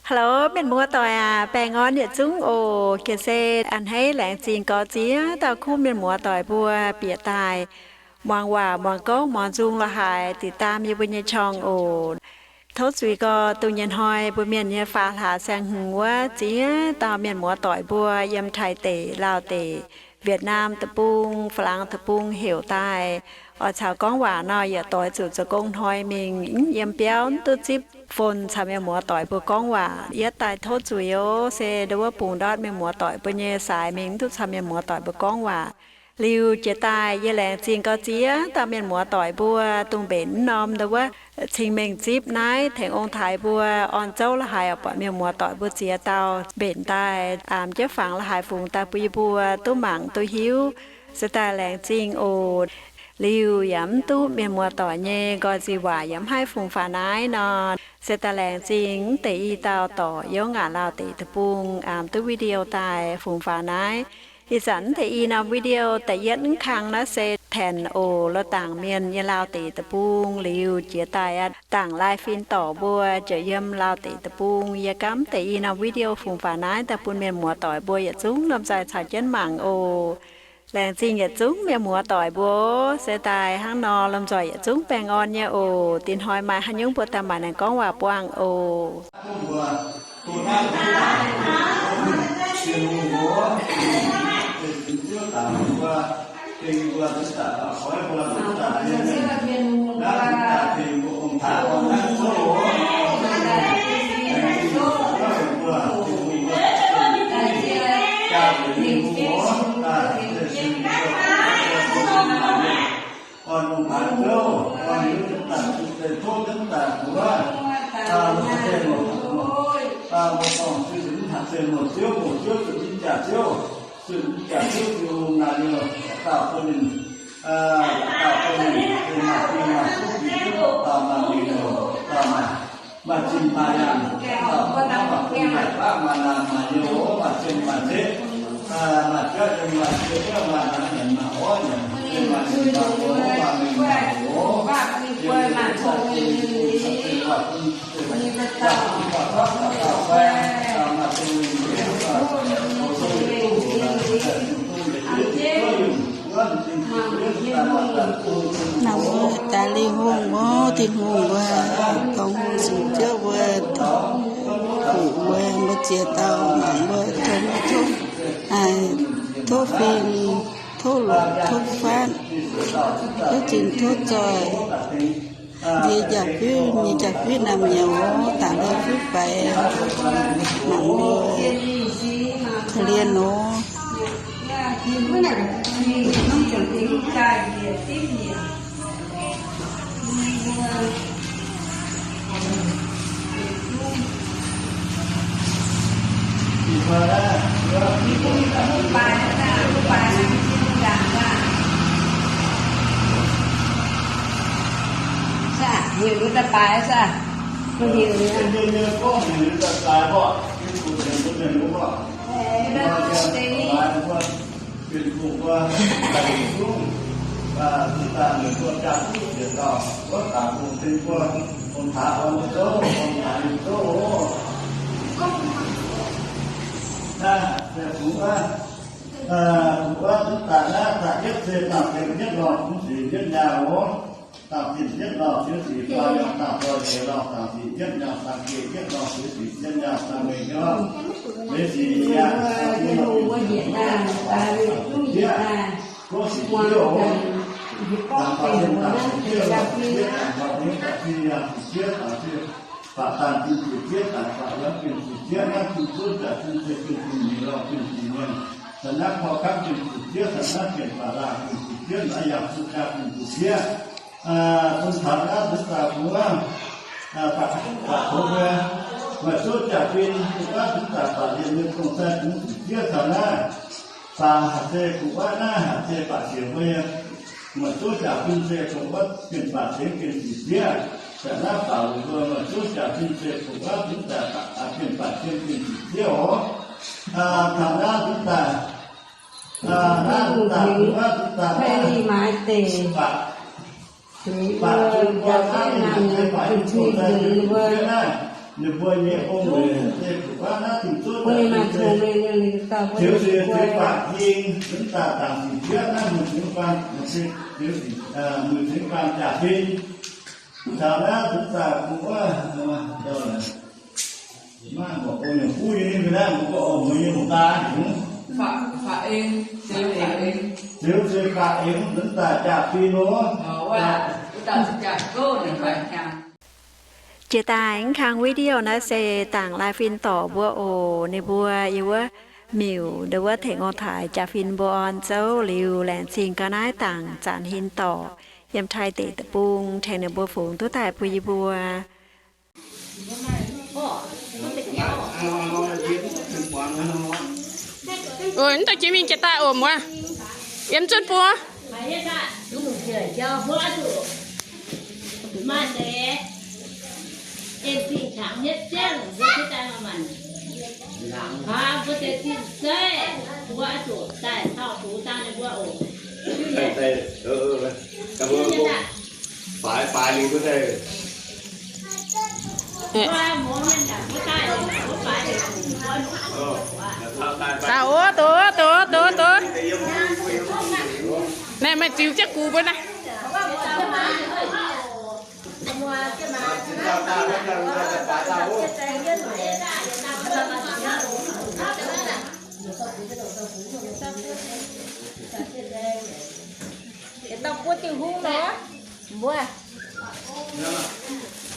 Hello, mienh muoz-doic aac, baengh orn yietc zungv oc. Gec se a'hneiv laengz zingh gorx ziex dauh kuv mienh muoz-doic mbuo bieqc daaih muangx waac, muangx gouv, muangx nzung la'haaix, ติดตาม yie mbuo nyei ช่อง oc. Tov zuiz gorx, dongh nyei hnoi mbuo mienh nyei faam hlaax saeng-hmz wuov, ziex dauh mienh muoz-doic mbuo yiem Taiv deic, Laauh deic, Việt Nam deic-bung, Faa^laangx deic-bung heuc daaih oix caux gorngv waac nor, yaac doix zuqc zoux gong hnoi mingh, mv yiem biauv, mv duqv zipv phone caux mienh muoz-doic mbuo gorngv waac. Yietv daaih tov zuiz oc. Se ndau wuov bungx ndortv mienh muoz-doic mbuo nyei saaix mingh, mv duqv caux mienh muoz-doic mbuo gorngv waac. Liuz jiex daaih yie laengz zingh gorx ziex dauh mienh muoz-doic mbuo, dongh mbenc mv norm ndau wuov cing-mengh zipv naaiv tengx ong-taaix mbuo orn zouv la'haaix, buatc mienh muoz-doic mbuo ziex dauh mbenc daaih, aamx jienv fangx la'haaix fungx daaih bun yie mbuo duqv mangc duqv hiuv, se daaih laengz zingh oc. Liuz yaac mv duqv mienh muoz-doic nyei nqoi zinh waac yaac mv haih fungx faaux naaiv nor, se daaih laengz zingh mv deix i dauh dorc yiem wuov ngaanc Laauh deic deic-bung aamx duqv video daaih fungx faaux naaiv. Ih zanc mv deix i norm video da'yietv mv kang naaiv se Taanc oc, Loz-Daangc Mienh nyei Laauh deic deic-bung. Liuz jiex daaih aqv, Daangc Lai Fin dorc mbuo ziouc yiem Laauh deic deic-bung. Yie gapv mv deix i norm video fungx faaux naaiv daaih bun mienh muoz-doic mbuo yietc zungv lomh nzoih caux jienv mangc oc. Laengz zingh yietc zungv mienh muoz-doic mbuo, se daaih hnangv nor lomh nzoih yietc zungv baengh orn nyei oc. Dinh hnoi maaih haaix nyungc mbuo daaih maaic naaic gorngv waac buangh oc. Oix longc haaix zouv, oix liuz daaih zuqc deix tov jienv daaih buov, aa, longc haaix zouv, aa, longc dorngc zuqc mv haaix zouv, mouz ziouv, mouz ziouv zuqc mv jaax ziouv, zuqc mv jaax ziouv, zuqc naaic liuz dauh bun ninh, aa, dauh bun ninh, ninh maaih zinh maaih suiv, dauh maaih mingh, dauh maaih Maaih zinh maaih yaangh, maaih baqv maaih naanc maaih youz, maaih cien maaih zeqv, maaih jauv yiem maaih ziex, maaih naanc nyanc maaih orv nyanc, maaih zinh maaih oix, maaih mingh maaih oix, maaih cong maaih zinh maaih oix. Naaiv wuov daaih lingh hungh wuov, Tin-Hungh wuov, dorngx hungh sung ziouv wuov, fuqv wuov, mbuo ziex dauh mangc wuov, tov, tov, tov fingx, tov longc, tov fatv, tov zinh, tov zoih. Yie jaa-fiuv, yie jaa-fiuv naamh nyouz, dangc lingh fiuv faix, mangc mbuo korv-lienh nor. Heuc daaih baaix saah? Heuc daaih baaix. Da'yietv se da'feix yietv lorh, fungx sic yietv nyaah oc. Da'feix yietv lorh, fungx sic faah yangh, da'feix yietv lorh, da'feix yietv nyaah, da'feix yietv lorh, fungx sic yietv nyaah, da'feix yietv lorh, leiz sic yaac, da'feix yietv, da'feix yietv, da'feix yietv oc. Baac daan zinh ziec zieqv, daaih baac yiem gengh ziec zieqv, naaiv zinh zuov jaax zinh se gengh zinh nyeic lorh gengh zinh mienh. Da'naaiv korv kamv gengh zinh zieqv, da'naaiv gengh ba'laqc gengh zinh zieqv, naaiv yaac zuqc jaax gengh zinh zieqv. Bun taux naaiv nduov daaih mbuo, baac tov mbuo, maaih zuov jaax fim, bun naaiv nduov daaih baac yiem nyei dongh sai gengh zinh zieqv taux naaiv. Baac haaix se gu'wuov naaiv, haaix se baac siouc mbuo nyei. Maaih zuov jaax fim se gu'wuov gengh baac siouc gengh zinh zieqv. Da'naaiv baac weic mbuo maaih zuov jaax fim se gu'wuov nduov daaih baac gengh baac siouc gengh zinh zieqv oc. Taux naaiv nduov daaih, naaiv nduov daaih, gu'wuov nduov daaih, baac, baac zinh mbuo naaiv, ninh se baac yiem dongh sai gengh zinh zieqv naaiv, ninh mbuo nyei ong-weix Ziux zuiz, ziux faatv hingh, zunv daaih dangc sic jieqv naaiv mueiz cingx faam, mueiz cingx faam jaax-fin. Taux naaiv zunv daaih bun wuov, maiv mbuoqc bun nyungc buv nyei ninh mbuo naaiv mbuo gorngv, o, mueiz nyei mbuo daaih hingh. Ziux zuiz faatv hingh, zunv daaih jaax-fin nor. Jiex daaih mv kang video naaiv se dangc lai-fin dorc mbuo oc. Ninh mbuo yiem wuov miuc ndon wuov tengx ngongh taaix jaax-fin mbuo orn zouv liuz, laengz zingh ga'naaiv dangc zanc hin dorc yiem Taiv deic-bung tengx ninh mbuo fungx duqv daaih bun yie mbuo. Oc, mv deix jiex mingh jiex daaih oc muoz. Yiem zunh buo. Daaih oc, doz, doz, doz, doz. Naaiv meih ziux jienv gux mbuo naaiv. Yietc dauh buov diuh hungh nor, mbuo.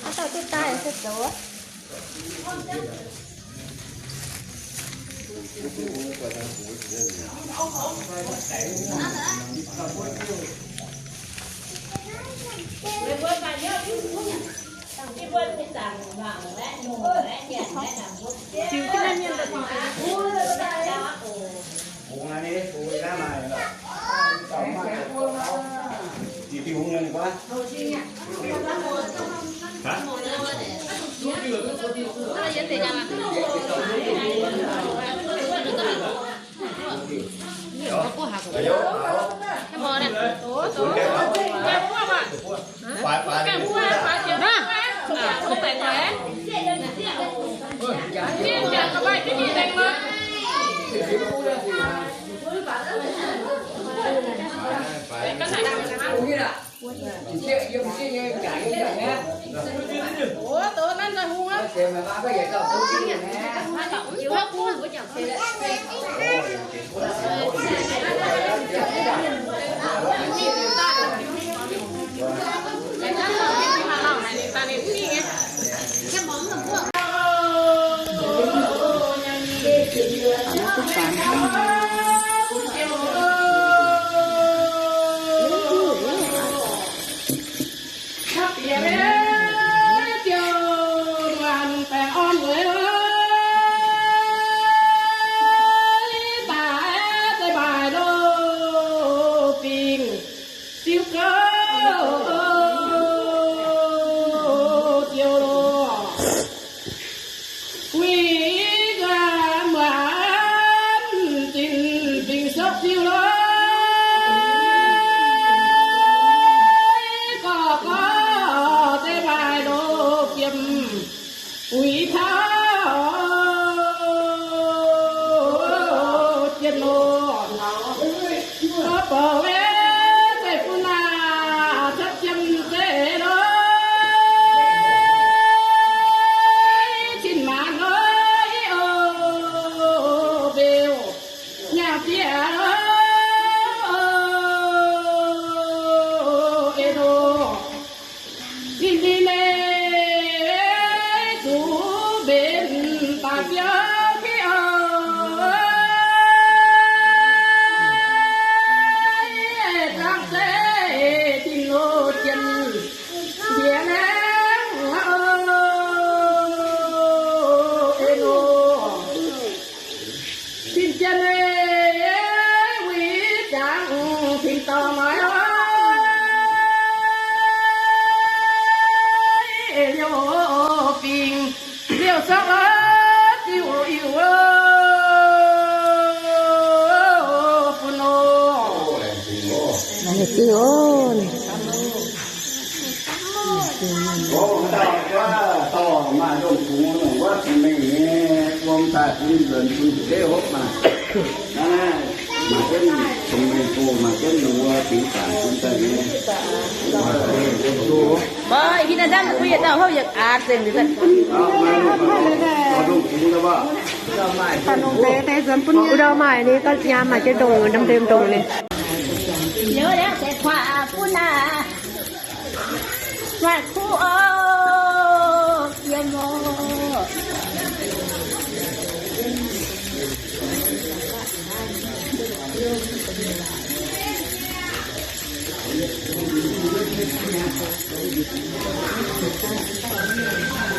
Aav dauh duqv daaih se zoux. Siu gouv ziouc lorqc, uix nqaam muonz zinh fingx sopv ziouc lorqc, gorx gorx deix maaih ndoqv jiem. Uix taux jien nor, borc wei zeiv bun aac, cuotv jiem zeiv lorqc, cin-maanc lorqc, o, mbeu nyaah bieqc lorqc, eix nor. Ninh mbuo zuqc mbenc daaih biauv mingh oc. Zaangc zeiv tin-loz jien mbienx oc, eix nor. Tin-jien ei, uix zaangc tin-dorngh noic oc, liouh fingx liouh sopv oc, ziouc Wuov dauh maaih ni, ga'nyaam maaih jienv ndongc, ndamv ndeic ndongc ni. Maaih kuv oc, yiem oc.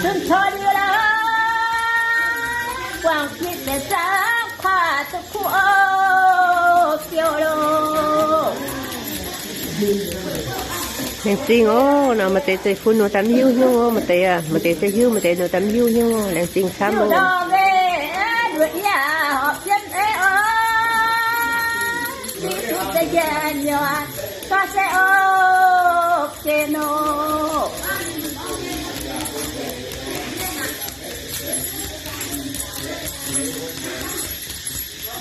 Zunc corc liuz lorqc, guangc zieqc deix zangv kuaaiv duqv kuv oc, biouv loh. Laengz zingh oc. Nor maaih deix zeiv-fun nor daaih mv hiuv hnyouv oc. Maaih deix, maaih deix zeiv-hiuv, maaih deix nor daaih mv hiuv hnyouv oc. Laengz zingh camv oc.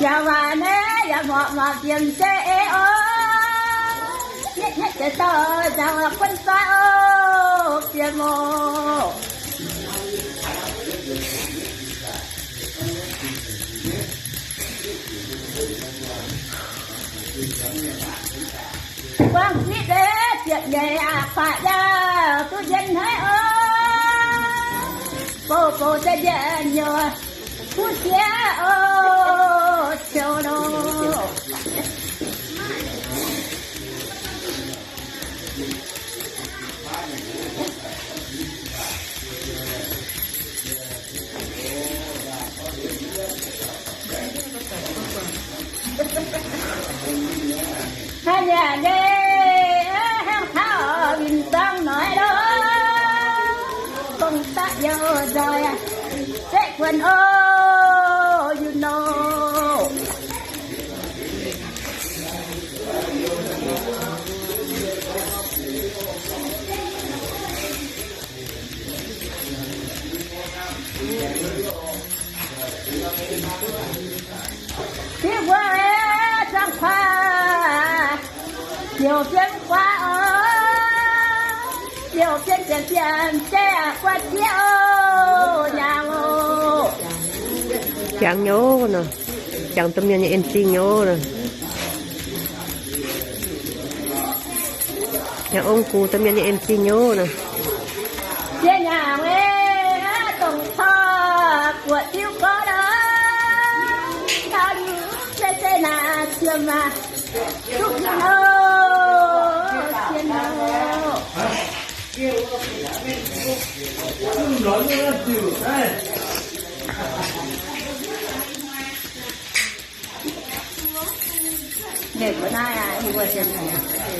Yaac waac naaiv yaac morqc mangc jiem jeiv ei oc. Yietv hnyouv deix dorh nzauh guonv fai oc, bieqc moc. Guangc zieqc deix ziepc nyeic aqc, kuaaiv yaac duqv njien hneiv oc. Bouh bouh deix njien-youh, kuv sieqv oc, ciouv loh. Haaix nyungc nyei, hnangv taux win zong noic loh, gong daaih youh nzoih, zeqv guonc oc, you know. Diuh mbuo aeqv, zangv kuaav, ziouc fien guaav oc, ziouc fien fien fien jeiv guaav zieqv oc, nyaangx oc. Jangx nyei oc nor. Jangx domh mienh nyei en-zingh nyei oc nor. Jangx ong-gux domh mienh nyei en-zingh nyei oc nor. Ziex nyaangc ei, dongh corc buoqc diuv gorngv nor, taux liuz se se naaic qiemx aac, duqv mienh oc, sien oc.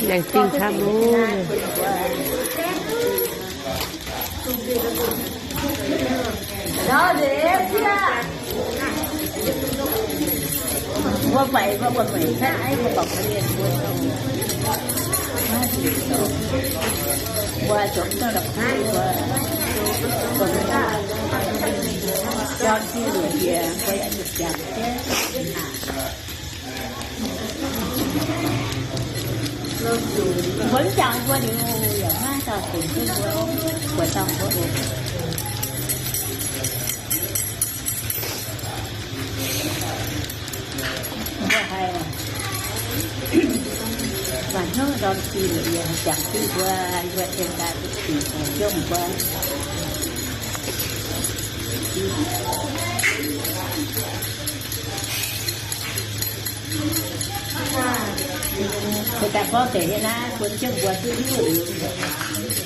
Laengz zingh camv oc. Mbuo mv jangx mbuo liuz yaac maiv dauh fungx duqv mbuo, buatc dauh mbuo oc. Mbuo haiz maaih hnyouv ndorm zinh yaac jangx duqv mbuo, mbuo cien daaih duqv dingc hnyouv mbuo. Mbuo daaih gorngv deix nyei naaiv, bun jienv mbuo duqv hiuv liuz,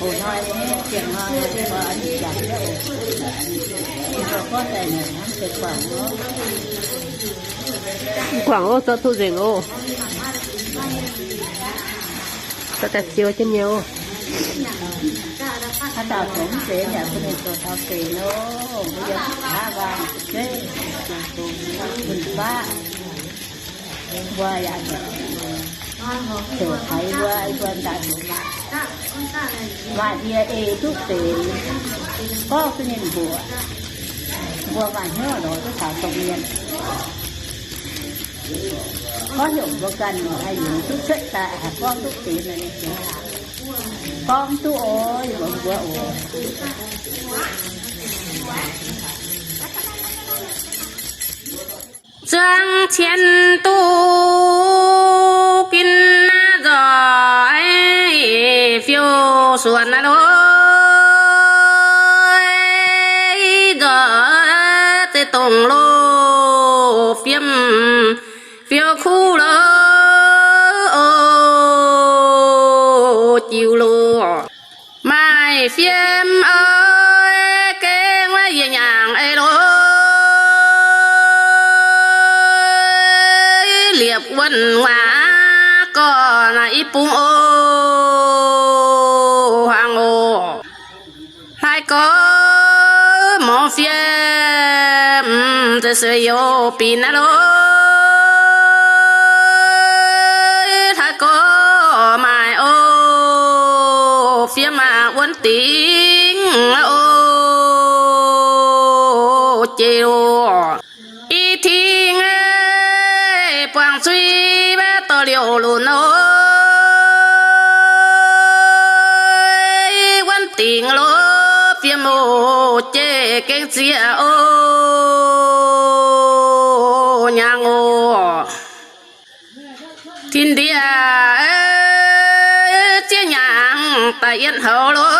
oc hnoi nyei, ziepc hnoi, mbuo jangx jienv oc. Mbuo gorngv daaih naaic hnamv deix guangc oc. Guangc oc, zorqv duqv nzengc oc. Zorqv daaih siou jienv nyei oc. Haaix dauh zoux mv zeiz yaac bun ninh zoux taux zeiz nor, mbuo yiem haav waang zeiv, bun faqv. Mbuo yaac zoux haiz mbuo, mbuo daaih zoux maaih, maaih ndie ei duqv deix, gorngv duqv ninh mbuoqc. Mbuo maaih hnyouv lorz duqv taux domh mienh. Gorngv heuc mbuo ganh haih yungz duqv cuotv daaih, haih gorngv duqv deix, gorngv duqv oix longx mbuo oc. Zuangx cien duqv gin naaiv nzoih fiou suonc naaiv lorqc, nzoih zeiv dongh loz fiem fiou kuv lorqc, jiu loz. Maaih fiem oix gengh wuov yietc nyaangc ei lorqc, liepc wuonh waac gorn naaiv i bung oc, hmuangx oc. Hlaax gorx mor fiem, za'gengh youh binc naaiv lorqc. Hlaax gorx maaih oc, fiem aqv, wuonv dingc oc, jiex oc. I ting buangh zuiz wuov dorh liouh lunc oc, wuonv dingc lorqc, fiem oc, jiex gengh zieqc oc, nyaangc oc. Tin-ndiev zieqv nyaangc daaih yietv houx lorqc,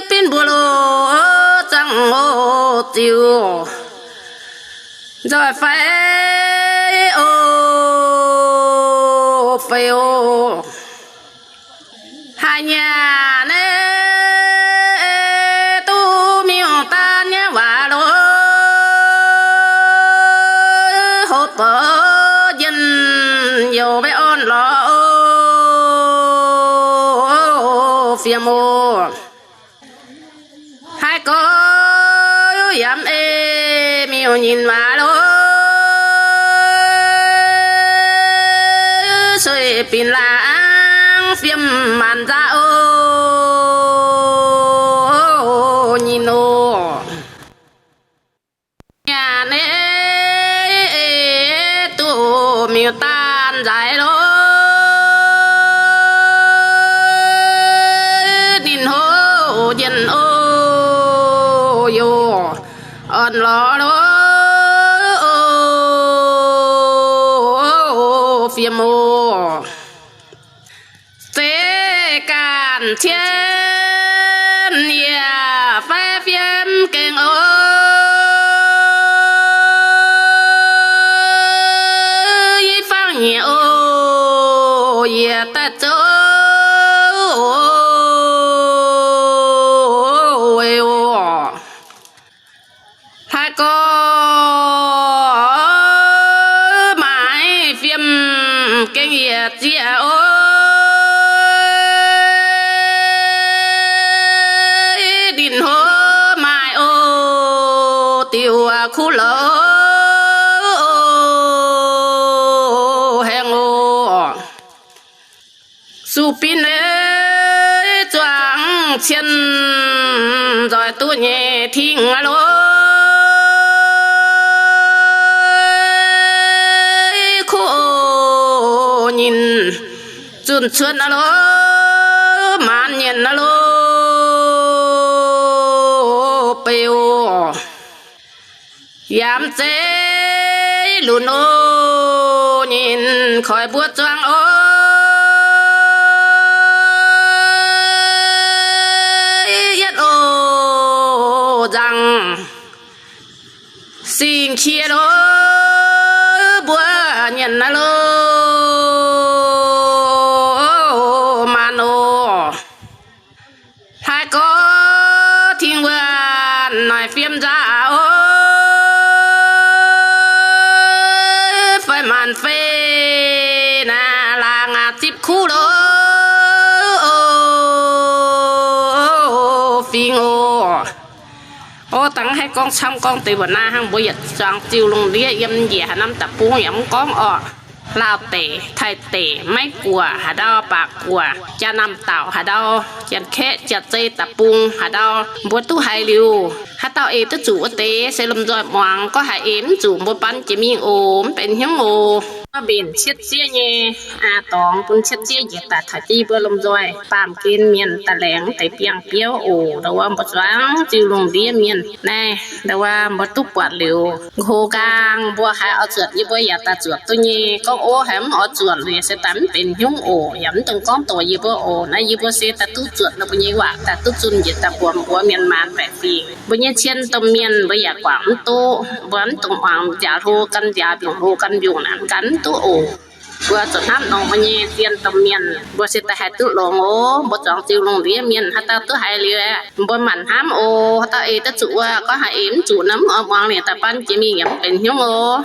binv mbuo loz zaangv oc, ziux nzoih fai oc, fei oc. Haaix nyanc naaiv duqv miuc-daanh nyei waac lorqc, hopv bouc njien-youh maiv orn-lorqc oc, fiem oc. Haaix gorx yaac mv ei miuc-nyinc waac lorqc, sueih binc laangz fiem maanc nzaav oc, nyinh oc. Nyanc naaiv duqv miuc-daanh nzaic lorqc, ninh hopv njien-youh orn-lorqc lorqc, fiem oc. Zeiz ganh cien yaac fai fiem gengh oc, i fangx nyiec oc, yietc daaih zouv oc, oc. Hlaax gorx maaih fiem gengh yietc zieqc oc, ninh hopv maaih oc, diuc kuv louc haengh oc. Zuqc binc zuangx cien nzoih duqv nyei ting aqv lorqc, kuv oc nyinh zunh cuotv aqv lorqc, maanz nyienc aqv lorqc, beu oc. Yaac mv zeiz lunc oc, nyinh koix mbuo zuangx oc, yietv oc nzangc singx qiex lorqc, mbuo nyienc aqv lorqc, maanz oc. Hlaax gorx ting wuonh noic fiem nzaav oc, fai maanc fei naaiv laangz aqv zipv kuv lorqc, fingx oc. Oc, dangh haih gorngv camv gorngv deix mbuo naaiv hnangv, mbuo yietc zuangx ziuh lungh ndiev yiem njiec haaix norm deic-bung yaac mv gorngv oc. Laauh deic, Taiv deic, Meiv Guoqv haaix ndau, Baac Guoqv, Jaa-Naamh Dauh haaix ndau, Janx-Kaeqv, Jaa-Zei Da'bung haaix ndau, mbuo duqv haiz liuz, haaix dauh eix duqv zuqc wuov deix se lomh nzoih muangx, gorngv haaix eix mv zuqc mbuo ban jiex mingh oc, mv benx hnyouv oc. Mbenc cietv zieqv nyei dorngx bun cietv zieqv njiec daaih taux jienv yie mbuo lomh nzoih baamh gen mienh daaih laengz deix biangh biauv oc. Ndau wuov mbuo zuangx ziux lungh ndiev mienh naaiv, ndau wuov mbuo duqv buatc liuz, nqox nqaang mbuo haiz oix zuotc yie mbuo yaac daaih zuotc duqv nyei. Gorngv ov haiz mv oix zuotc liuz se daaih mv benx hnyouv oc, yaac mv dungx gorngv doqc yie mbuo oc. Naaiv yie mbuo se daaih duqv zuotc ninh mbuo nyei waac daaih duqv zunh njiec daaih mbuox mbuox mienh maanc baeqc fingx, mbuo nyei cien domh mienh mbuo yaac guangc mv duqv. Mbuo mv dungx muangx nziaaux hlo gan nziaaux, mbiungc hlo gan mbiungc naaic, gan mv duqv oc. Mbuo zuqc hnamv longx mbuo nyei cien domh mienh, mbuo se daaih haih duqv longx oc. Mbuo zuangx ziux lungh ndiev mienh, haaix dauh duqv haiz liuz aeqv, mbuo maanc hnamv oc. Haaix dauh eix duqv zuqc wuov, gorngv haaix eix mv zuqc nor, mv oix muangx, ninh daaih ban jiex mingh yaac mv benx hnyouv oc.